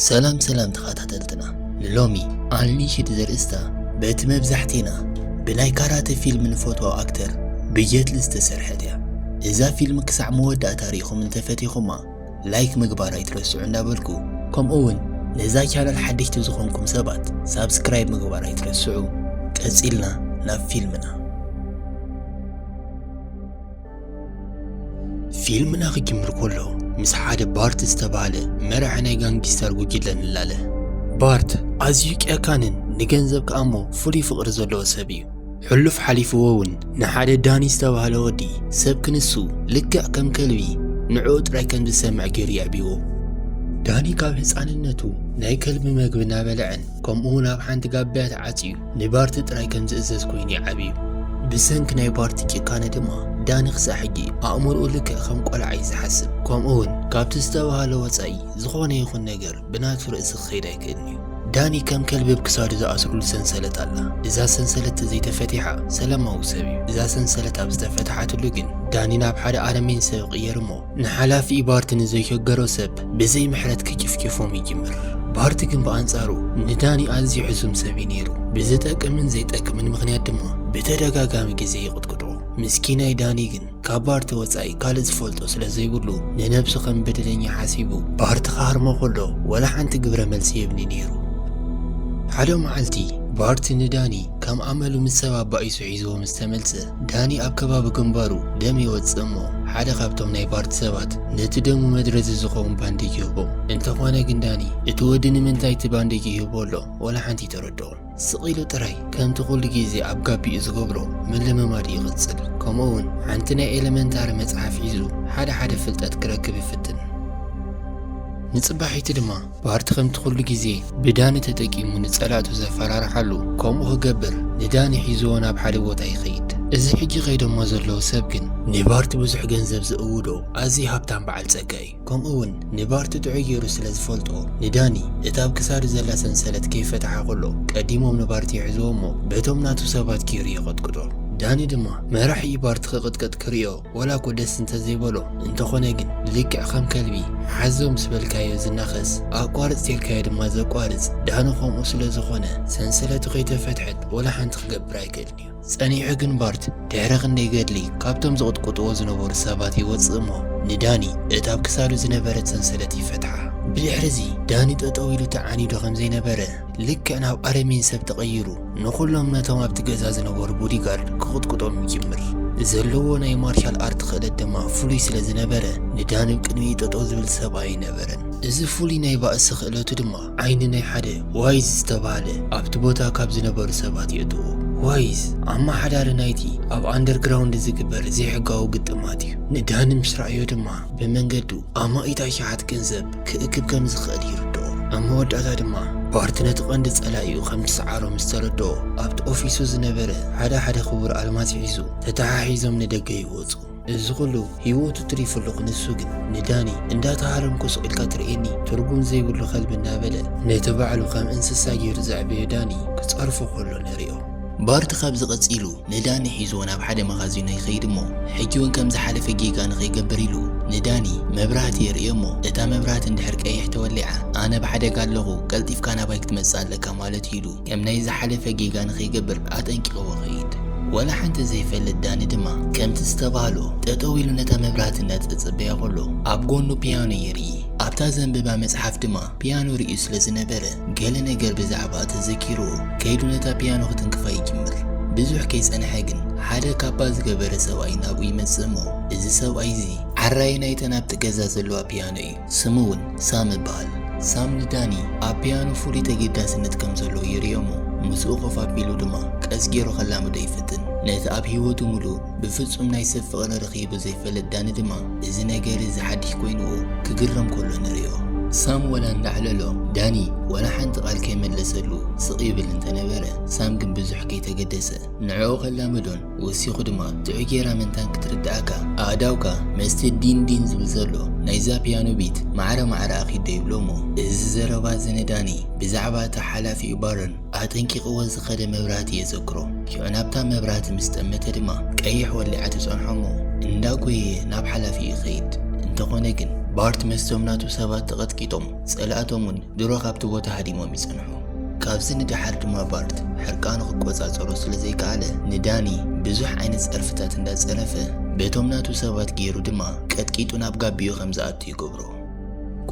ሰላም ሰላም ተኸታተልትና፣ ንሎሚ ኣልኒሽድ ዘርእስታ በቲ መብዛሕቴና ብናይ ካራተ ፊልም ንፈትዋ ኣክተር ብጀትሊ ዝተሰርሐት እያ። እዛ ፊልም ክሳዕ መወዳእታ ርኢኹም እንተፈቲኹማ ላይክ ምግባር ኣይትረስዑ እንዳበልኩ፣ ከምኡ እውን ነዛ ቻነል ሓደሽቲ ዝኾንኩም ሰባት ሳብስክራይብ ምግባር ኣይትረስዑ። ቀጺልና ናብ ፊልምና። ፊልምና ክጅምር ከሎ ምስ ሓደ ባርት ዝተባህለ መራሒ ናይ ጋንጊስተር ጉጅለ ንላለ። ባርት ኣዝዩ ጨካንን ንገንዘብ ከኣሞ ፍሉይ ፍቕሪ ዘለዎ ሰብ እዩ። ሕሉፍ ሓሊፍዎ እውን ንሓደ ዳኒ ዝተባህለ ወዲ ሰብ ክንሱ ልክዕ ከም ከልቢ ንዕኡ ጥራይ ከም ዝሰምዕ ገይሩ የዕብዎ። ዳኒ ካብ ህፃንነቱ ናይ ከልቢ መግቢ እናበልዐን ከምኡ እውን ኣብ ሓንቲ ጋብያ ተዓፅዩ ንባርት ጥራይ ከም ዝእዘዝ ኮይኑ ይዓብዩ። ብሰንኪ ናይ ባርት ጭካነ ድማ ዳኒ ክሳዕ ሕጂ ኣእምርኡ ልክዕ ከም ቆልዓ እዩ ዝሓስብ። ከምኡ እውን ካብቲ ዝተባህለ ወፃኢ ዝኾነ ይኹን ነገር ብናቱ ርእሲ ክኸይድ ኣይክእልን እዩ። ዳኒ ከም ከልቢ ኣብ ክሳዱ ዝኣስሩሉ ሰንሰለት ኣላ። እዛ ሰንሰለት ተዘይተፈቲሓ ሰላማዊ ሰብ እዩ። እዛ ሰንሰለት ኣብ ዝተፈትሓትሉ ግን ዳኒ ናብ ሓደ ኣረሜን ሰብ ይቕየር እሞ ንሓላፊ ባርት ንዘይሸገሮ ሰብ ብዘይ ምሕረት ክጭፍጭፎም ይጅምር። ባርት ግን ብኣንጻሩ ንዳኒ ኣዝዩ ሕሱም ሰብ እዩ ነይሩ። ብዝጠቅምን ዘይጠቅምን ምኽንያት ድማ ብተደጋጋሚ ግዜ ይቕጥቅጦ። ምስኪናይ ዳኒ ግን ካብ ባርት ወጻኢ ካልእ ዝፈልጦ ስለ ዘይብሉ ንነብሱ ከም በደለኛ ሓሲቡ ባርት ክሃርሞ ከሎ ወላ ሓንቲ ግብረ መልሲ የብኒ ነይሩ። ሓደ መዓልቲ ባርት ንዳኒ ከም ኣመሉ ምስ ሰብ ኣባኢሱ ሒዝዎ ምስ ተመልሰ ዳኒ ኣብ ከባቢ ግንባሩ ደም ይወጽእ እሞ ሓደ ካብቶም ናይ ባርት ሰባት ነቲ ደሙ መድረዚ ዝኸውን ባንዴጅ ይህቦ። እንተኾነ ግን ዳኒ እቲ ወዲ ንምንታይ እቲ ባንዴጅ ይህቦ ኣሎ ወላ ሓንቲ ኣይተረድኦን። ስቕ ኢሉ ጥራይ ከምቲ ኩሉ ግዜ ኣብ ጋቢኡ ዝገብሮ ምልምማድ ይቕጽል። ከምኡ እውን ሓንቲ ናይ ኤለመንታሪ መጽሓፍ ሒዙ ሓደ ሓደ ፍልጠት ክረክብ ይፍትን። ንጽባሒቲ ድማ ባርት ከምቲ ኩሉ ግዜ ብዳኒ ተጠቂሙ ንጸላእቱ ዘፈራርሓሉ ከምኡ ክገብር ንዳኒ ሒዝዎ ናብ ሓደ ቦታ ይኸይድ። እዚ ሕጂ ከይዶሞ ዘለዉ ሰብ ግን ንባርት ብዙሕ ገንዘብ ዝእውዶ ኣዝዩ ሃብታም በዓል ጸጋ እዩ። ከምኡ እውን ንባርት ጥዑይ ገይሩ ስለ ዝፈልጦ ንዳኒ እታ ኣብ ክሳዱ ዘላ ሰንሰለት ከይፈትሓ ከሎ ቀዲሞም ንባርት ይሕዝዎ እሞ በቶም ናቱ ሰባት ገይሩ የቐጥቅጦ። ዳኒ ድማ መራሒ ባርት ክቕጥቀጥ ክርእዮ ወላ እኮ ደስ እንተዘይበሎ፣ እንተኾነ ግን ልክዕ ከም ከልቢ ሓዞ ምስ በልካዮ ዝናኸስ ኣቋርጽ ተልካዮ ድማ ዘቋርጽ ዳኒ ከምኡ ስለ ዝኾነ ሰንሰለቱ ከይተፈትሐት ወላ ሓንቲ ክገብር ኣይክእልን እዩ። ጸኒሑ ግን ባርት ድሕሪ ክንደይ ገድሊ ካብቶም ዝቕጥቅጥዎ ዝነበሩ ሰባት ይወጽእ እሞ ንዳኒ እታ ኣብ ክሳዱ ዝነበረት ሰንሰለት ይፈትሓ። ብድሕሪ እዚ ዳኒ ጠጠው ኢሉ ተዓኒዱ ከም ዘይነበረ ልክዕ ናብ ኣረሜን ሰብ ተቐይሩ ንኹሎም ነቶም ኣብቲ ገዛ ዝነበሩ ቦዲጋርድ ክቕጥቅጦም ይጅምር። ዘለዎ ናይ ማርሻል ኣርት ክእለት ድማ ፍሉይ ስለ ዝነበረ ንዳኒ ኣብ ቅድሚኡ ጠጠው ዝብል ሰብ ኣይነበረን። እዚ ፍሉይ ናይ ባእሲ ክእለቱ ድማ ዓይኒ ናይ ሓደ ዋይዝ ዝተባህለ ኣብቲ ቦታ ካብ ዝነበሩ ሰባት የእትዎ። ዋይዝ ኣመሓዳሪ ናይቲ ኣብ ኣንደርግራውንድ ዝግበር ዘይሕጋዊ ግጥማት እዩ። ንዳኒ ምስ ረኣዮ ድማ ብመንገዱ ኣማኢት ኣሽሓት ገንዘብ ክእክብ ከም ዝኽእል ይርድኦ። ኣብ መወዳእታ ድማ ባርት ነቲ ቀንዲ ጸላኢኡ ከም ዝሰዓሮ ምስ ተረድኦ ኣብቲ ኦፊሱ ዝነበረ ሓደ ሓደ ክቡር ኣልማዝ ሒዙ ተተሓሒዞም ንደገ ይወጹ። እዚ ኩሉ ህይወቱ ትሪፍሉ ክንሱ ግን ንዳኒ እንዳተሃረምኩ ስቕ ኢልካ ትርእየኒ ትርጉም ዘይብሉ ከልቢ እናበለ ነቲ ባዕሉ ከም እንስሳ ገይሩ ዘዕበዮ ዳኒ ክጸርፎ ከሎ ንርእዮ። ባርት ካብዚ ቀጺሉ ንዳኒ ሒዝዎ ናብ ሓደ መኻዚኖ ይኸይድ እሞ ሕጂ እውን ከም ዝሓለፈ ጌጋ ንኸይገብር ኢሉ ንዳኒ መብራህቲ የርእዮ እሞ እታ መብራህቲ እንድሕር ቀይሕ ተወሊዓ ኣነ ብሓደጋ ኣለኹ ቀልጢፍካ ናባይ ክትመጽእ ኣለካ ማለት እዩ ኢሉ ከም ናይ ዝሓለፈ ጌጋ ንኸይገብር ኣጠንቂቕዎ ይኸይድ። ወላ ሓንቲ ዘይፈልጥ ዳኒ ድማ ከምቲ ዝተባህሎ ጠጠው ኢሉ ነታ መብራህቲ እናተጸበያ ከሎ ኣብ ጎኑ ፒያኖ የርኢ። ኣብታ ዘንብባ መጽሓፍ ድማ ፒያኖ ርእዩ ስለ ዝነበረ ገለ ነገር ብዛዕባ ተዘኪርዎ ከይዱ ነታ ፒያኖ ክትንክፋ ይጅምር። ብዙሕ ከይጸንሐ ግን ሓደ ካባ ዝገበረ ሰብኣይ ናብኡ ይመጽእ እሞ እዚ ሰብኣይ እዚ ዓራዪ ናይተን ኣብቲ ገዛ ዘለዋ ፒያኖ እዩ። ስሙ እውን ሳም ይበሃል። ሳም ንዳኒ ኣብ ፒያኖ ፍሉይ ተገዳስነት ከም ዘለዎ የርእዮ እሞ ምስኡ ኮፍ ኣቢሉ ድማ ቀስ ገይሩ ከላምዶ ይፍትን። ነቲ ኣብ ህይወቱ ሙሉእ ብፍጹም ናይ ሰብ ፍቕሪ ረኺቡ ዘይፈልጥ ዳኒ ድማ እዚ ነገር እዚ ሓድሽ ኮይንዎ ክግረም ከሎ ንርእዮ። ሳም ወላ እንዳዕለሎ ዳኒ ወላ ሓንቲ ቃል ከይመለሰሉ ስቕ ይብል እንተነበረ ሳም ግን ብዙሕ ከይተገደሰ ንዕኡ ከላምዶን ወሲኹ ድማ ጥዑይ ጌራ ምንታን ክትርድኣካ ኣእዳውካ መስቲ ዲን ዲን ዝብል ዘሎ ናይዛ ፒያኖ ቢት ማዕረ ማዕረ ኣኺዶ ይብሎ እሞ እዚ ዘረባ እዚ ንዳኒ ብዛዕባ እታ ሓላፊኡ ባርን ኣጠንቂቕዎ ዝኸደ መብራህቲ የዘክሮ። ሽዑ ናብታ መብራህቲ ምስ ጠመተ ድማ ቀይሕ ወሊዓ ትጸንሖ እሞ እንዳጎየየ ናብ ሓላፊኡ ይኸይድ። እንተኾነ ግን ባርት ምስቶም ናቱ ሰባት ተቐጥቂጦም፣ ጸላእቶም እውን ድሮ ካብቲ ቦታ ሃዲሞም ይጸንሑ። ካብዚ ንደሓር ድማ ባርት ሕርቃኑ ክቆጻጸሮ ስለ ዘይከኣለ፣ ንዳኒ ብዙሕ ዓይነት ጸርፍታት እንዳጸረፈ፣ በቶም ናቱ ሰባት ገይሩ ድማ ቀጥቂጡ ናብ ጋቢኡ ከም ዝኣቱ ይገብሮ።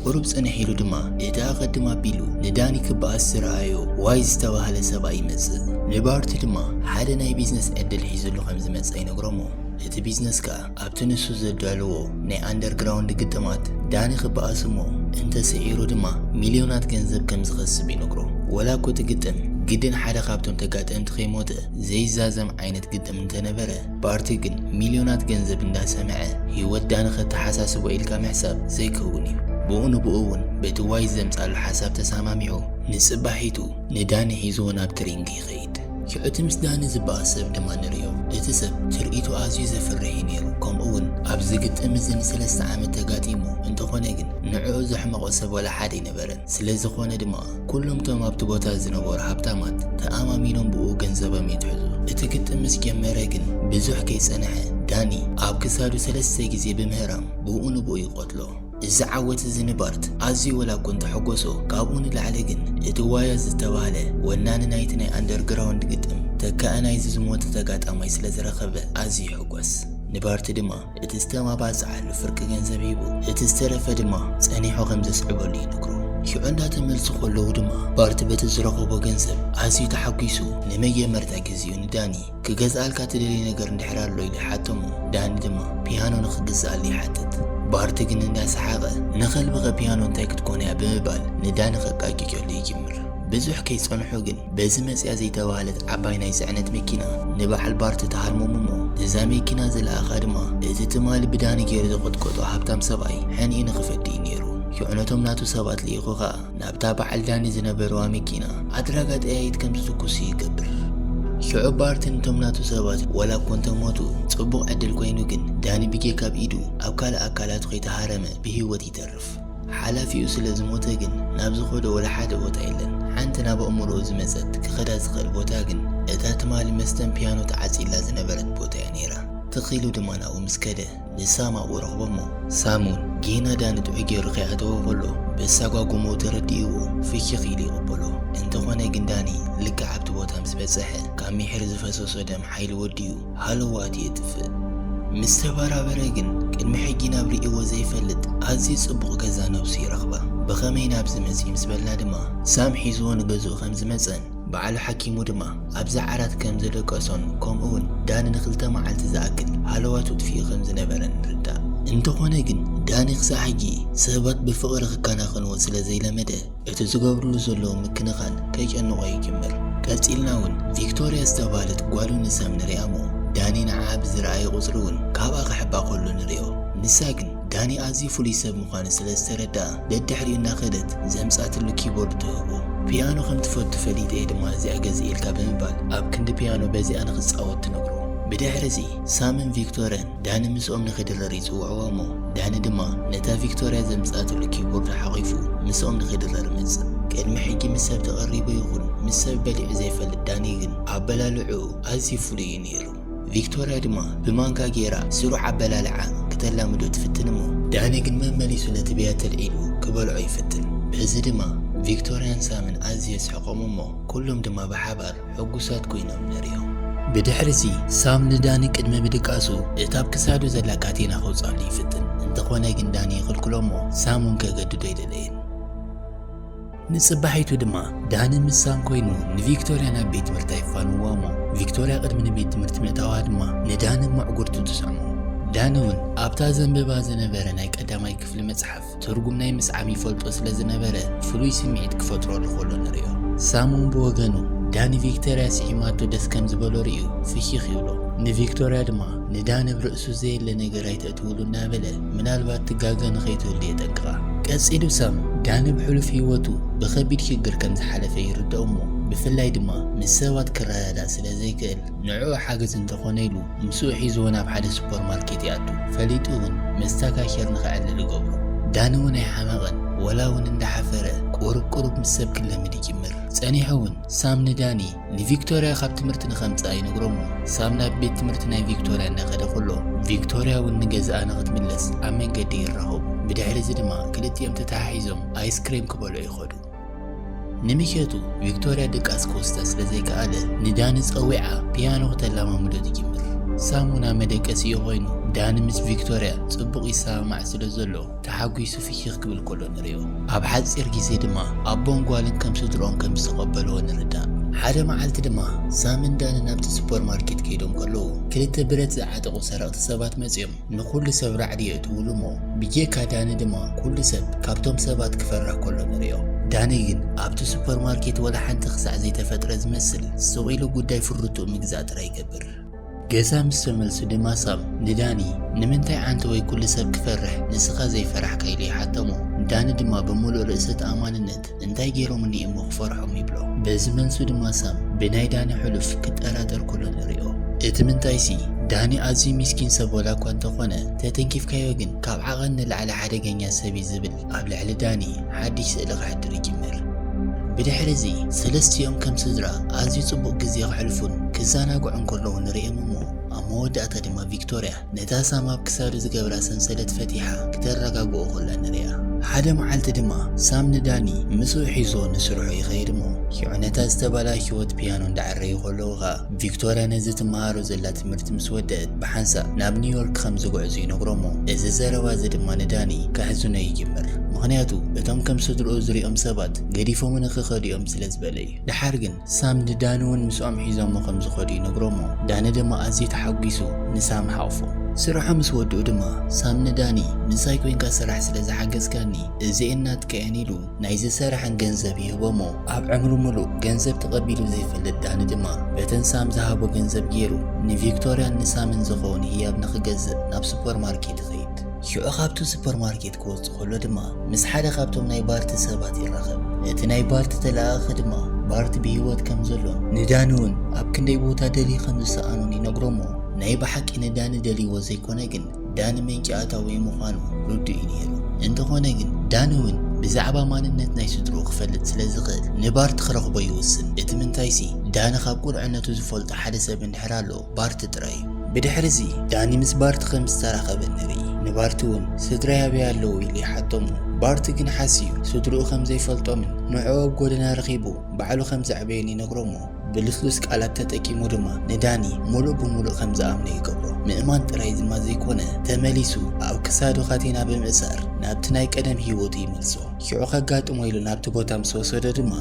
ቁሩብ ጽንሕ ኢሉ ድማ፣ እቲ ኣኸድም ኣቢሉ ንዳኒ ክበኣስ ዝረኣዮ ዋይ ዝተባህለ ሰብኣይ ይመጽእ። ንባርት ድማ ሓደ ናይ ቢዝነስ ዕድል ሒዙሉ ከም ዝመጸ ይነግሮሞ። እቲ ቢዝነስ ከኣ ኣብቲ ንሱ ዘዳልዎ ናይ ኣንደርግራውንድ ግጥማት ዳኒ ክበኣስ እሞ፣ እንተስዒሩ ድማ ሚልዮናት ገንዘብ ከም ዝኸስብ ይነግሮ። ወላ እኮ እቲ ግጥም ግድን ሓደ ካብቶም ተጋጠምቲ ከይሞተ ዘይዛዘም ዓይነት ግጥም እንተነበረ፣ ባርቲ ግን ሚልዮናት ገንዘብ እንዳሰምዐ ህይወት ዳኒ ከተሓሳስቦ ኢልካ ምሕሳብ ዘይከውን እዩ። ብኡ ንብኡ እውን በቲ ዋይ ዘምጻሉ ሓሳብ ተሰማሚዑ ንጽባሒቱ ንዳኒ ሒዝዎ ናብቲ ሪንግ ይኸይድ። ሽዑ እቲ ምስ ዳኒ ዝበኣስ ሰብ ድማ ንርእዮ። እቲ ሰብ ትርኢቱ ኣዝዩ ዘፍርሕ እዩ ነይሩ። ከምኡ እውን ኣብዚ ግጥም እዚ ንሰለስተ ዓመት ተጋጢሙ፣ እንተኾነ ግን ንዕኡ ዘሕመቖ ሰብ ዋላ ሓደ ኣይነበረን። ስለ ዝኾነ ድማ ኩሎም እቶም ኣብቲ ቦታ ዝነበሩ ሃብታማት ተኣማሚኖም ብኡ ገንዘቦም ይትሕዙ። እቲ ግጥም ምስ ጀመረ ግን ብዙሕ ከይጸንሐ ዳኒ ኣብ ክሳዱ ሰለስተ ግዜ ብምህራም ብኡ ንብኡ ይቐትሎ። እዚ ዓወት እዚ ንባርት ኣዝዩ ወላ እኮ እንተሐጎሶ፣ ካብኡ ንላዕሊ ግን እቲ ዋያ ዝተባህለ ወናኒ ናይቲ ናይ ኣንደርግራውንድ ግጥም ተካኢ ናይዚ ዝሞተ ተጋጣማይ ስለ ዝረኸበ ኣዝዩ ይሕጎስ። ንባርት ድማ እቲ ዝተማባጽዓሉ ፍርቂ ገንዘብ ሂቡ፣ እቲ ዝተረፈ ድማ ጸኒሑ ከም ዘስዕበሉ ይነግሮ። ሽዑ እንዳተመልሱ ከለዉ ድማ ባርት በቲ ዝረኸቦ ገንዘብ ኣዝዩ ተሓጒሱ ንመጀመርታ ግዜኡ ንዳኒ፣ "ክገዝኣልካ ትደልዮ ነገር እንድሕር ኣሎ?" ኢሉ ይሓቶ እሞ፣ ዳኒ ድማ ፒያኖ ንኽግዝኣሉ ይሓትት። ባርት ግን እንዳሰሓቐ፣ "ንኸልብኸ ፒያኖ እንታይ ክትኮን እያ?" ብምባል ንዳኒ ከቃጭጨሉ ይጅምር። ብዙሕ ከይጸንሑ ግን በዚ መጽያ ዘይተባህለት ዓባይ ናይ ጽዕነት መኪና ንበዓል ባርት ትሃርሞም እሞ፣ እዛ መኪና ዝለኣኻ ድማ እቲ ትማሊ ብዳኒ ገይሩ ዝቐጥቀጦ ሃብታም ሰብኣይ ሕንኢ ንኽፈዲ እዩ ነይሩ። ሽዑ ነቶም ናቱ ሰባት ልኢኹ ኸኣ ናብታ በዓል ዳኒ ዝነበርዋ መኪና ኣድራጋ ጠያይት ከም ዝትኩሱ ይገብር። ሽዑ ባርት ነቶም ናቱ ሰባት ወላ እኮ እንተሞቱ ጽቡቕ ዕድል ኮይኑ፣ ግን ዳኒ ብጌጋ ኣብ ኢዱ ኣብ ካልእ ኣካላቱ ከይተሃረመ ብህይወት ይተርፍ። ሓላፊኡ ስለ ዝሞተ ግን ናብ ዝኸዶ ወላ ሓደ ቦታ የለን። ሓንቲ ናብ ኣእምሮኡ ዝመጸት ክኸዳ ዝኽእል ቦታ ግን እታ ትማሊ መስተን ፒያኖ ተዓጺላ ዝነበረት ቦታ እያ ነይራ። ትኽ ኢሉ ድማ ናብኡ ምስ ከደ ንሳም ኣብኡ ረኽቦ እሞ፣ ሳም እውን ጌና ዳኒ ጥዑይ ገይሩ ከይኣተወ ከሎ ብኣሰጓጉምኡ ተረዲእዎ ፍሽኽ ኢሉ ይቕበሎ። እንተኾነ ግን ዳኒ ልክዕ ኣብቲ ቦታ ምስ በጽሐ ካብ ምሒር ዝፈሰሶ ደም ሓይሊ ወዲኡ ሃለዋት የጥፍእ። ምስ ተበራበረ ግን ቅድሚ ሕጂ ናብ ርእይዎ ዘይፈልጥ ኣዝዩ ጽቡቕ ገዛ ነብሱ ይረኽባ። ብኸመይ ናብዚ መጺኡ ምስ በልና ድማ ሳም ሒዝዎ ንገዝኡ ከም ዝመጸን ባዕሉ ሓኪሙ ድማ ኣብዛ ዓራት ከም ዝደቀሶን ከምኡ እውን ዳኒ ንኽልተ መዓልቲ ዝኣክል ሃለዋቱ ጥፊኡ ከም ዝነበረን ንርዳእ። እንተኾነ ግን ዳኒ ክሳዕ ሕጂ ሰባት ብፍቕሪ ክከናኸንዎ ስለ ዘይለመደ እቲ ዝገብርሉ ዘለዉ ምክንኻን ከይጨንቖ ይጅምር። ቀጺልና እውን ቪክቶርያ ዝተባህለት ጓሉ ንሳም ንሪኣ እሞ ዳኒ ንዓኣ ብዝረኣየ ቁጽሪ እውን ካብኣ ክሕባ ከሎ ንሪኦ። ንሳ ግን ዳኒ ኣዝዩ ፍሉይ ሰብ ምዃኑ ስለ ዝተረድኣ ደድሕሪኡ እናኸደት ዘምጻትሉ ኪቦርድ ትህቦ። ፒያኖ ከም ትፈቱ ፈሊጠ እየ ድማ እዚኣ ገዚኤልካ ብምባል ኣብ ክንዲ ፒያኖ በዚኣ ንኽጻወት ትነግሮ። ብድሕሪ እዚ ሳምን ቪክቶርያን ዳኒ ምስኦም ንኽድረር ይጽውዕዎ እሞ ዳኒ ድማ ነታ ቪክቶርያ ዘምጻትሉ ኪቦርድ ሓቒፉ ምስኦም ንኽድረር ይመጽእ። ቅድሚ ሕጂ ምስ ሰብ ተቐሪቡ ይኹን ምስ ሰብ በሊዑ ዘይፈልጥ ዳኒ ግን ኣበላልዕኡ ኣዝዩ ፍሉይ እዩ ነይሩ። ቪክቶርያ ድማ ብማንካ ገይራ ስሩዕ ኣበላልዓ ክተላምዶ ትፍትን እሞ ዳኒ ግን መመሊሱ ነቲ ብያቲ ኣልዒሉ ክበልዖ ይፍትን። በዚ ድማ ቪክቶርያን ሳምን ኣዝዩ የስሕቖም እሞ ኩሎም ድማ ብሓባር ሕጉሳት ኮይኖም ንሪኦም። ብድሕሪዚ ሳም ንዳኒ ቅድሚ ምድቃሱ እታ ኣብ ክሳዱ ዘላ ካቴና ከውጽኣሉ ይፍትን። እንተኾነ ግን ዳኒ ይኽልክሎ እሞ ሳም እውን ከገድዶ ኣይደለየን። ንጽባሒቱ ድማ ዳኒ ምስ ሳም ኮይኑ ንቪክቶርያ ናብ ቤት ትምህርቲ የፋንዋ እሞ ቪክቶርያ ቅድሚ ንቤት ትምህርቲ ምእታዋ ድማ ንዳኒ መዕጉርቱ ትስዕሞ። ዳኒ እውን ኣብታ ዘንብባ ዝነበረ ናይ ቀዳማይ ክፍሊ መጽሓፍ ትርጉም ናይ ምስዓም ይፈልጦ ስለ ዝነበረ ፍሉይ ስምዒት ክፈጥረሉ ከሎ ንሪኦ። ሳም እውን ብወገኑ ዳኒ ቪክቶርያ ስዒማቶ ደስ ከም ዝበሎ ርእዩ ፍሽኽ ይብሎ። ንቪክቶርያ ድማ ንዳኒ ኣብ ርእሱ ዘየለ ነገር ኣይተእትውሉ እናበለ ምናልባት ትጋገ ንኸይትህሉ የጠንቅቓ። ቀጺሉ ሳም ዳኒ ብሕሉፍ ህይወቱ ብኸቢድ ሽግር ከም ዝሓለፈ ይርድኦ እሞ ብፍላይ ድማ ምስ ሰባት ክረዳዳእ ስለ ዘይክእል ንዕኡ ሓገዝ እንተኾነ ኢሉ ምስኡ ሒዝዎ ናብ ሓደ ሱፐርማርኬት ይኣቱ። ፈሊጡ እውን ምስታ ካሸር ንኽዕልል ይገብሮ። ዳኒ እውን ኣይሓመቐን። ወላ እውን እንዳሓፈረ ቁሩብ ቁሩብ ምስ ሰብ ክለምድ ይጅምር። ጸኒሑ እውን ሳም ንዳኒ ንቪክቶርያ ካብ ትምህርቲ ንኸምጽኣ ይነግሮ እሞ ሳም ናብ ቤት ትምህርቲ ናይ ቪክቶርያ እንዳኸደ ከሎ ቪክቶርያ እውን ንገዝኣ ንኽትምለስ ኣብ መንገዲ ይራኸቡ። ብድሕሪ እዚ ድማ ክልቲኦም ተተሓሒዞም ኣይስክሬም ክበልዑ ይኸዱ። ንምሸቱ ቪክቶርያ ድቃስ ክወስዳ ስለ ዘይከኣለ ንዳኒ ጸዊዓ ፒያኖ ክተለማምዶ ትጅምር። ሳም እውን ኣብ መደቀሲኡ ኮይኑ ዳኒ ምስ ቪክቶርያ ጽቡቕ ይሰማማዕ ስለ ዘሎ ተሓጒሱ ፍሽኽ ክብል ከሎ ንርእዮ። ኣብ ሓጺር ግዜ ድማ ኣቦን ጓልን ከም ስድርኦም ከም ዝተቐበልዎ ንርዳእ። ሓደ መዓልቲ ድማ ሳምን ዳንን ኣብቲ ሱፐርማርኬት ከይዶም ከለዉ ክልተ ብረት ዝዓጠቑ ሰረቕቲ ሰባት መጺኦም ንኹሉ ሰብ ራዕዲ የእትውሉ እሞ ብጀካ ዳኒ ድማ ኩሉ ሰብ ካብቶም ሰባት ክፈርሕ ከሎ ንርእዮ። ዳኒ ግን ኣብቲ ሱፐርማርኬት ወላ ሓንቲ ክሳዕ ዘይተፈጥረ ዝመስል ስቕ ኢሉ ጉዳይ ፍርቱኡ ምግዛእ ጥራይ ይገብር። ገዛ ምስ ተመልሱ ድማ ሳም ንዳኒ ንምንታይ ዓንተ ወይ ኩሉ ሰብ ክፈርሕ ንስኻ ዘይፈራሕካ ኢሉ ይሓተሞ። ዳኒ ድማ ብምሉእ ርእሰ ተኣማንነት እንታይ ገይሮምኒ እሞ ክፈርሖም ይብሎ። በዚ መልሱ ድማ ሳም ብናይ ዳኒ ሕሉፍ ክጠራጠር ከሎ ንርእዮ። እቲ ምንታይሲ ዳኒ ኣዝዩ ሚስኪን ሰብ ወላ እኳ እንተኾነ ተተንኪፍካዮ ግን ካብ ዓቐን ንላዕሊ ሓደገኛ ሰብ እዩ ዝብል ኣብ ልዕሊ ዳኒ ሓድሽ ስእሊ ክሕድር ይጅምር። ብድሕሪ እዚ ሰለስቲኦም ከም ስድራ ኣዝዩ ጽቡቕ ግዜ ከሕልፉን ክዘናግዑን ከለዉ ንርእዮም እሞ ኣብ መወዳእታ ድማ ቪክቶርያ ነታ ሳም ኣብ ክሳዱ ዝገብራ ሰንሰለት ፈቲሓ ክተረጋግኦ ከላ ንርእያ። ሓደ መዓልቲ ድማ ሳም ንዳኒ ምስኡ ሒዞ ንስርሑ ይኸይድ እሞ ሽዑ ነታ ዝተበላሸወት ፒያኖ እንዳዓረዩ ከለዉ ኸኣ ቪክቶርያ ነዚ ትመሃሮ ዘላ ትምህርቲ ምስ ወደአት ብሓንሳእ ናብ ኒውዮርክ ከም ዝጉዕዙ ይነግሮሞ። እዚ ዘረባ እዚ ድማ ንዳኒ ከሕዝኖ ይጅምር። ምኽንያቱ እቶም ከም ስድርኡ ዝሪኦም ሰባት ገዲፎም ንኽኸዱ እዮም ስለ ዝበለ እዩ። ደሓር ግን ሳም ንዳኒ እውን ምስኦም ሒዞሞ ከም ዝኾዱ ይነግሮሞ። ዳኒ ድማ ኣዝዩ ተሓጒሱ ንሳም ሓቑፎ። ስርሖ ምስ ወድኡ ድማ ሳም ንዳኒ ምሳይ ኮይንካ ስራሕ ስለ ዝሓገዝካኒ እዚኤን ናትካ እየን ኢሉ ናይ ዝሰረሐን ገንዘብ ይህቦሞ። ኣብ ዕምሩ ምሉእ ገንዘብ ተቐቢሉ ዘይፈልጥ ዳኒ ድማ በተን ሳም ዝሃቦ ገንዘብ ገይሩ ንቪክቶርያን ንሳምን ዝኸውን ህያብ ንኽገዝእ ናብ ሱፐርማርኬት ይኸይድ። ሽዑ ካብቲ ሱፐርማርኬት ክወጽእ ከሎ ድማ ምስ ሓደ ካብቶም ናይ ባርቲ ሰባት ይራኸብ። እቲ ናይ ባርቲ ተለኣኣኺ ድማ ባርቲ ብህይወት ከም ዘሎን ንዳኒ እውን ኣብ ክንደይ ቦታ ደልዩ ከም ዝሰኣኖን ይነግሮሞ። ናይ ብሓቂ ንዳኒ ደልይዎ ዘይኮነ ግን ዳኒ ምንጪ ኣታዊ ምዃኑ ርዱእ እዩ ነይሩ። እንተኾነ ግን ዳኒ እውን ብዛዕባ ማንነት ናይ ስድርኡ ክፈልጥ ስለ ዝኽእል ንባርቲ ክረኽቦ ይውስን። እቲ ምንታይሲ ዳኒ ካብ ቁልዕነቱ ዝፈልጦ ሓደ ሰብ እንድሕር ኣሎ ባርቲ ጥራይ እዩ። ብድሕሪ እዚ ዳኒ ምስ ባርቲ ከም ዝተራኸበ ንርኢ። ንባርቲ እውን ስድራይ ኣበይ ኣለዉ ኢሉ ይሓቶም። ባርቲ ግን ሓስዩ ስድርኡ ከም ዘይፈልጦምን ንዕኡ ኣብ ጎደና ረኺቡ ባዕሉ ከም ዘዕበየን ይነግሮሞ። ብልስሉስ ቃላት ተጠቂሙ ድማ ንዳኒ ሙሉእ ብሙሉእ ከም ዝኣምኖ ይገብሮ። ምእማን ጥራይ ድማ ዘይኮነ ተመሊሱ ኣብ ክሳዱ ካቴና ብምእሳር ናብቲ ናይ ቀደም ህይወቱ ይመልሶ። ሽዑ ከጋጥሞ ኢሉ ናብቲ ቦታ ምስ ወሰዶ ድማ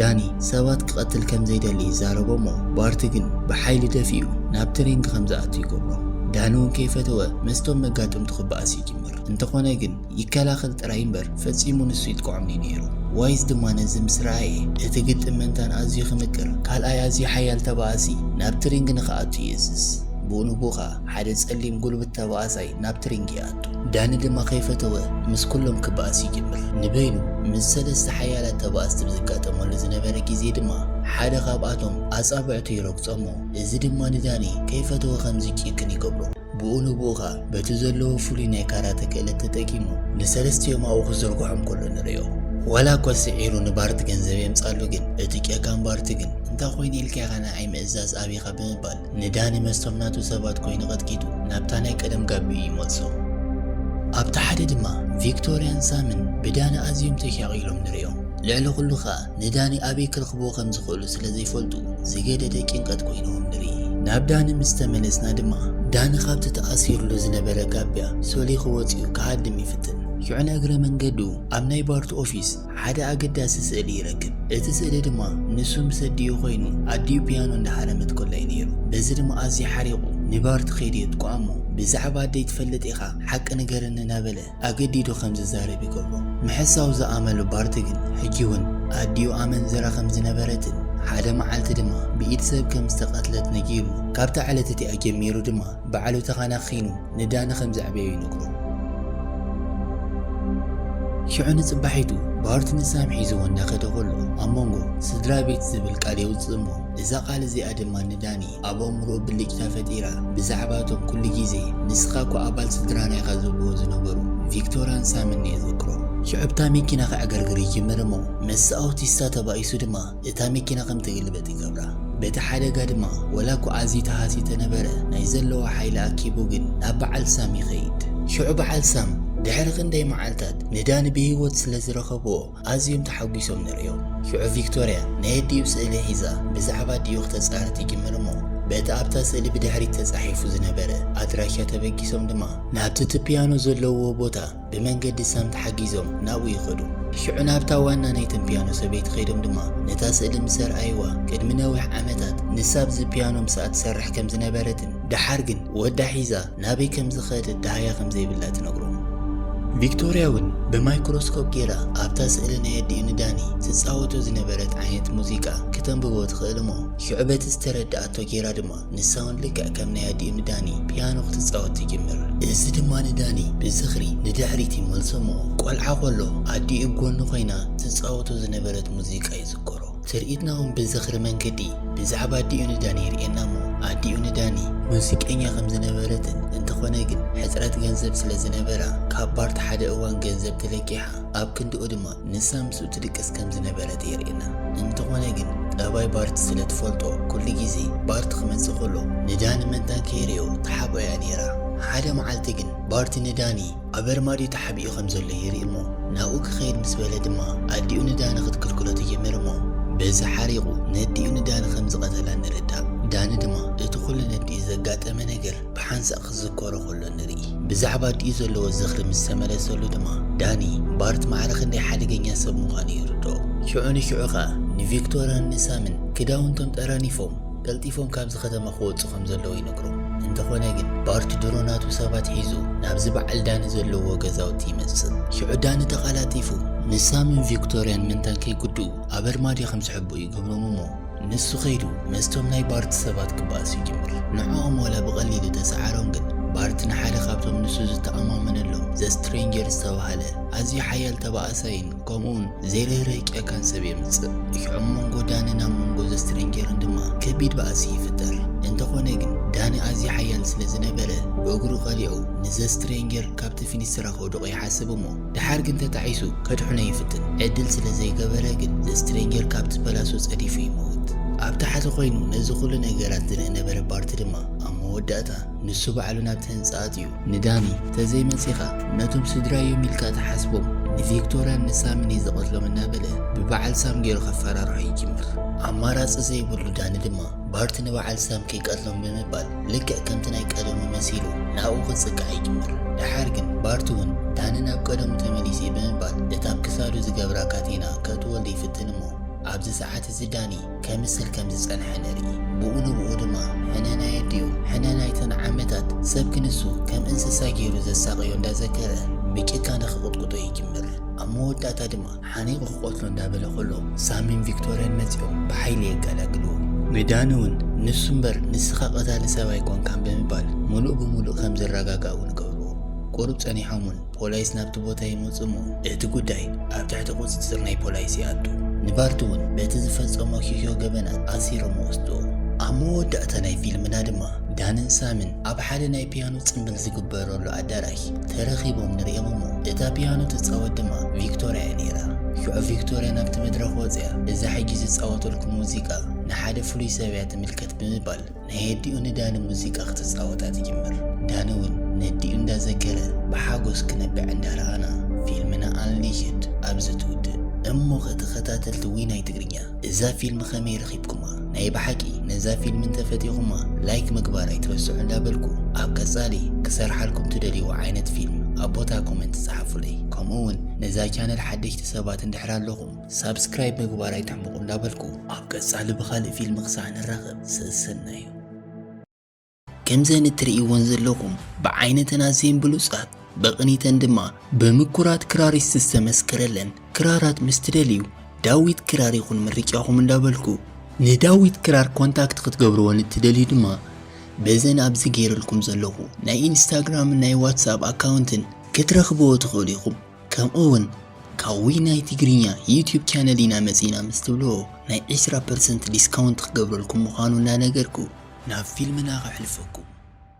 ዳኒ ሰባት ክቐትል ከም ዘይደሊ ይዛረቦ እሞ ባርቲ ግን ብሓይሊ ደፊኡ ናብቲ ሪንግ ከም ዝኣቱ ይገብሮ። ዳኒ እውን ከይፈተወ ምስቶም መጋጥምቱ ክበኣስ ይጅምር። እንተኾነ ግን ይከላኸል ጥራይ እምበር ፈጺሙ ንሱ ይጥቅዖም እዩ ነይሩ። ዋይዝ ድማ ነዚ ምስ ረኣየ እቲ ግጥም መንታን ኣዝዩ ክምቅር ካልኣይ ኣዝዩ ሓያል ተባኣሲ ናብቲ ሪንግ ንኽኣቱ ይእዝዝ። ብኡ ንብኡ ኸኣ ሓደ ጸሊም ጉልብት ተባኣሳይ ናብቲ ሪንግ ይኣቱ። ዳኒ ድማ ከይፈተወ ምስ ኩሎም ክበኣስ ይጅምር። ንበይኑ ምስ ሰለስተ ሓያላት ተባኣስቲ ብዝጋጠመሉ ዝነበረ ግዜ ድማ ሓደ ካብኣቶም ኣጻብዕቱ ይረግጾ እሞ እዚ ድማ ንዳኒ ከይፈተወ ከም ዝጭክን ይገብሮ። ብኡ ንብኡ ኸኣ በቲ ዘለዎ ፍሉይ ናይ ካራተ ክእለት ተጠቂሙ ንሰለስቲኦም ኣብኡ ክዝርግሖም ከሎ ንርእዮ። ዋላ እኳ ስዒሩ ንባርቲ ገንዘብ የምጻሉ ግን እቲ ጨካን ባርቲ ግን እንታይ ኮይነ ኢልካ ኢኻ ንዓይ ምእዛዝ ኣቢኻ ብምባል ንዳኒ መስቶም ናቱ ሰባት ኮይኑ ቀጥቂጡ ናብታ ናይ ቀደም ጋቢኡ ይመልሶ። ኣብቲ ሓደ ድማ ቪክቶርያን ሳምን ብዳኒ ኣዝዮም ተሻቒሎም ንርእዮም። ልዕሊ ኩሉ ኸኣ ንዳኒ ኣበይ ክረኽብዎ ከም ዝኽእሉ ስለ ዘይፈልጡ ዝገደደ ጭንቀት ኮይንዎም ንርኢ። ናብ ዳኒ ምስ ተመለስና ድማ ዳኒ ካብቲ ተኣሲሩሉ ዝነበረ ጋብያ ሶሊኹ ወጺኡ ክሃድም ይፍትን። ሽዑ ንእግረ መንገዱ ኣብ ናይ ባርቲ ኦፊስ ሓደ ኣገዳሲ ስእሊ ይረክብ። እቲ ስእሊ ድማ ንሱ ምስ ኣዲኡ ኮይኑ ኣዲኡ ፒያኖ እንዳሃረመት ከሎ እዩ ነይሩ። በዚ ድማ ኣዝዩ ሓሪቑ ንባርቲ ከይዱ የጥቅዖ እሞ ብዛዕባ ኣደይ ትፈልጥ ኢኻ ሓቂ ንገረኒ እናበለ ኣገዲዱ ከም ዝዛረብ ይገብሮ። ምሕሳው ዝኣመሉ ባርቲ ግን ሕጂ እውን ኣዲኡ ኣመንዝራ ከም ዝነበረትን ሓደ መዓልቲ ድማ ብኢድ ሰብ ከም ዝተቐትለት ነጊሩ ካብታ ዕለት እቲኣ ጀሚሩ ድማ ባዕሉ ተኻናኺኑ ንዳኒ ከም ዘዕበዮ ይነግሮ። ሽዑ ንጽባሒቱ ባርቲ ንሳም ሒዝዎ እንዳኸደ ከሎ ኣብ መንጎ ስድራ ቤት ዝብል ቃል የውጽእ እሞ እዛ ቃል እዚኣ ድማ ንዳኒ ኣብ ኣእምሮኡ ብልጭታ ፈጢራ ብዛዕባ እቶም ኩሉ ግዜ ንስኻ እኮ ኣባል ስድራና ኢኻ ዝብልዎ ዝነበሩ ቪክቶርያን ሳምን የዘክሮ። ሽዑ ኣብታ መኪና ከዕገርግር ይጅምር እሞ መሰ ኣውቲስታ ተባኢሱ ድማ እታ መኪና ከም ትግልበጥ ይገብራ። በቲ ሓደጋ ድማ ወላ እኳ ኣዝዩ ተሃስዩ ተነበረ ናይ ዘለዎ ሓይሊ ኣኪቡ ግን ናብ በዓል ሳም ይኸይድ። ሽዑ በዓል ሳም ድሕሪ ክንደይ መዓልታት ንዳኒ ብህይወት ስለ ዝረኸብዎ ኣዝዮም ተሓጒሶም ንርእዮም። ሽዑ ቪክቶርያ ናይ ኣዲኡ ስእሊ ሒዛ ብዛዕባ ኣዲኡ ክተጻሪ ትጅምር እሞ፣ በቲ ኣብታ ስእሊ ብድሕሪት ተጻሒፉ ዝነበረ ኣድራሻ ተበጊሶም ድማ ናብቲ እቲ ፒያኖ ዘለዎ ቦታ ብመንገዲ ሳም ተሓጊዞም ናብኡ ይኸዱ። ሽዑ ናብታ ዋና ናይተን ፒያኖ ሰበይቲ ከይዶም ድማ ነታ ስእሊ ምስ ኣርኣይዋ፣ ቅድሚ ነዊሕ ዓመታት ንሳ ኣብዚ ፒያኖ ምስኣ ትሰርሕ ከም ዝነበረትን ደሓር ግን ወዳ ሒዛ ናበይ ከም ዝኸደት ደሃያ ከም ዘይብላ ትነግሮም። ቪክቶርያ እውን ብማይክሮስኮፕ ጌራ ኣብታ ስእሊ ናይ ኣዲኡ ንዳኒ ትጻወቶ ዝነበረት ዓይነት ሙዚቃ ክተንብቦ ትኽእል እሞ፣ ሽዑ በቲ ዝተረድኣቶ ጌራ ድማ ንሳ እውን ልክዕ ከም ናይ ኣዲኡ ንዳኒ ፒያኖ ክትጻወት ትጅምር። እዚ ድማ ንዳኒ ብዝኽሪ ንድሕሪት ይመልሶ እሞ፣ ቆልዓ ከሎ ኣዲኡ ጎኑ ኮይና ትጻወቶ ዝነበረት ሙዚቃ ይዝክሮ። ትርኢትና እውን ብዝኽሪ መንገዲ ብዛዕባ ኣዲኡ ንዳኒ የርእየና እሞ፣ ኣዲኡ ንዳኒ ሙዚቀኛ ከም ዝነበረትን፣ እንተኾነ ግን ሕጽረት ገንዘብ ስለ ዝነበራ ካብ ባርት ሓደ እዋን ገንዘብ ተለቂሓ፣ ኣብ ክንድኡ ድማ ንሳ ምስኡ ትድቅስ ከም ዝነበረት የርእየና። እንተኾነ ግን ጠባይ ባርት ስለ ትፈልጦ፣ ኩሉ ግዜ ባርት ክመጽእ ከሎ ንዳኒ መንታን ከይርእዮ ተሓቢኦ'ያ ነይራ። ሓደ መዓልቲ ግን ባርት ንዳኒ ኣብ ኣርማድዮ ተሓቢኡ ከም ዘሎ የርኢ እሞ፣ ናብኡ ክኸይድ ምስ በለ ድማ ኣዲኡ ንዳኒ ክትክልክሎ ትጅምር እሞ፣ በዚ ሓሪቑ ነዲኡ ንዳኒ ከም ዝቐተላ ንርዳእ። ዳኒ ድማ እቲ ኩሉ ነዲኡ ዘጋጠመ ነገር ብሓንሳእ ክዝከሮ ከሎ ንርኢ። ብዛዕባ ኣዲኡ ዘለዎ ዝኽሪ ምስ ተመለሰሉ ድማ፣ ዳኒ ባርት ማዕረ ክንደይ ሓደገኛ ሰብ ምዃኑ ይርድኦ። ሽዑ ንሽዑ ኸኣ ንቪክቶርያን ንሳምን ክዳውንቶም ጠራኒፎም ቀልጢፎም ካብዚ ከተማ ክወጹ ከም ዘለዉ ይነግሮም። እንተኾነ ግን ባርት ድሮ ናቱ ሰባት ሒዙ ናብዚ በዓል ዳኒ ዘለዎ ገዛውቲ ይመጽእ። ሽዑ ዳኒ ተቐላጢፉ ንሳምን ቪክቶርያን መንታን ከይጉድኡ ኣብ ኣርማድዮ ከም ዝሕብኡ ይገብሮም እሞ፣ ንሱ ከይዱ ምስቶም ናይ ባርት ሰባት ክበኣስ ይጅምር። ንዕኦም ዋላ ብቐሊሉ ተሰዓሮም ግን፣ ባርት ንሓደ ካብቶም ንሱ ዝተኣማመነሎም ዘ ስትሬንጀር ዝተባህለ ኣዝዩ ሓያል ተባኣሳይን ከምኡውን ዘይርህርህ ጨካን ሰብ የምጽእ። ሽዑ ኣብ መንጎ ዳንን ኣብ መንጎ ዘ ስትሬንጀርን ድማ ከቢድ ባእሲ ይፍጠር። እንተኾነ ግን ዳኒ ኣዝዩ ሓያል ስለ ዝነበረ፣ ብእግሩ ቀሊዑ ንዘ ስትሬንጀር ካብቲ ፊኒስትራ ከውድቖ ይሓስብ እሞ፣ ደሓር ግን ተጣዒሱ ከድሕኖ ይፍትን። ዕድል ስለ ዘይገበረ ግን ዘ ስትሬንጀር ካብቲ ፐላሶ ጸዲፉ ይመውት። ኣብ ታሕቲ ኮይኑ ነዚ ኩሉ ነገራት ዝርኢ ነበረ ባርት ድማ ኣብ መወዳእታ ንሱ ባዕሉ ናብቲ ህንጻ ኣትዩ፣ ንዳኒ፣ "ተዘይመጺኻ ነቶም ስድራይ እዮም ኢልካ ትሓስቦም ንቪክቶርያን ንሳምን እየ ዝቐትሎም" እናበለ ብበዓል ሳም ገይሩ ከፈራርሖ ይጅምር። ኣማራጺ ዘይብሉ ዳኒ ድማ ባርት ንበዓል ሳም ከይቀትሎም ብምባል ልክዕ ከምቲ ናይ ቀደሙ መሲሉ ናብኡ ክጽጋዕ ይጅምር። ደሓር ግን ባርት እውን "ዳኒ ናብ ቀደሙ ተመሊሱ" እዩ ብምባል እታ ኣብ ክሳዱ ዝገብራ ካቴና ከእትወሉ ይፍትን እሞ፣ ኣብዚ ሰዓት እዚ ዳኒ ከምስል ከም ዝጸንሐ ንርኢ። ብኡ ንብኡ ድማ ሕነ ናይ ኣዲኡ፣ ሕነ ናይተን ዓመታት ሰብ ክንሱ ከም እንስሳ ገይሩ ዘሳቐዮ እንዳዘከረ፣ ብጭካነ ክቕጥቅጦ ይጅምር። ኣብ መወዳእታ ድማ ሓኒቑ ክቐትሎ እንዳበለ ከሎ፣ ሳሚን ቪክቶርያን መጺኦም ብሓይሊ የገላግልዎ። ንዳኒ እውን "ንሱ እምበር ንስኻ ቀታሊ ሰብ ኣይኮንካን" ብምባል ምሉእ ብምሉእ ከም ዝረጋጋእ እውን ይገብርዎ። ቁሩብ ጸኒሖም እውን ፖላይስ ናብቲ ቦታ ይመጹ እሞ፣ እቲ ጉዳይ ኣብ ትሕቲ ቁጽጽር ናይ ፖላይስ ይኣቱ። ንባርት እውን በቲ ዝፈጸሞ ኪዮ ገበናት ኣሲሮም ወስድዎ። ኣብ መወዳእታ ናይ ፊልምና ድማ ዳንን ሳምን ኣብ ሓደ ናይ ፒያኖ ጽምብል ዝግበረሉ ኣዳራሽ ተረኺቦም ንርእዮም እሞ፣ እታ ፒያኖ ትጻወት ድማ ቪክቶርያ እያ ነይራ። ሽዑ ቪክቶርያ ናብቲ መድረኽ ወጺኣ፣ "እዛ ሕጂ ዝጻወተልኩም ሙዚቃ ንሓደ ፍሉይ ሰብ እያ ትምልከት" ብምባል ናይ ኣዲኡ ንዳኒ ሙዚቃ ክትጻወታ ትጅምር። ዳኒ እውን ነዲኡ እንዳዘከረ ብሓጎስ ክነብዕ እንዳረኣና፣ ፊልምና ኣንሊሽድ ኣብዚ ትውድእ። እሞ ኸ ተኸታተልቲ ዊናይ ትግርኛ፣ እዛ ፊልም ከመይ ረኺብኩማ? ናይ ብሓቂ ነዛ ፊልም እንተፈቲኹማ ላይክ ምግባር ኣይትረስዑ እንዳበልኩ፣ ኣብ ቀጻሊ ክሰርሓልኩም ትደልይዎ ዓይነት ፊልም ኣብ ቦታ ኮመንት ጸሓፉለይ። ከምኡ እውን ነዛ ቻነል ሓደሽቲ ሰባት እንድሕር ኣለኹም ሳብስክራይብ ምግባር ኣይትሕምቑ እንዳበልኩ፣ ኣብ ቀጻሊ ብኻልእ ፊልም ክሳዕ ንራኸብ ሰሰናዩ። ከምዘን እትርእይወን ዘለኹም ብዓይነተን ኣዝየን ብሉጻት፣ ብቕኒተን ድማ ብምኩራት ክራሪስት ዝተመስከረለን ክራራት ምስ ትደልዩ፣ ዳዊት ክራር ይኹን ምርጫኹም እንዳበልኩ፣ ንዳዊት ክራር ኮንታክት ክትገብርዎ ንትደልዩ ድማ፣ በዘን ኣብዚ ገይረልኩም ዘለኹ ናይ ኢንስታግራምን ናይ ዋትስኣፕ ኣካውንትን ክትረኽብዎ ትኽእሉ ኢኹም። ከምኡ እውን ካብ ዊናይ ትግርኛ ዩትዩብ ቻነል ኢና መጺና ምስ ትብልዎ፣ ናይ ዕስራ ፐርሰንት ዲስካውንት ክገብረልኩም ምዃኑ እናነገርኩ፣ ናብ ፊልምና ከሕልፈኩም።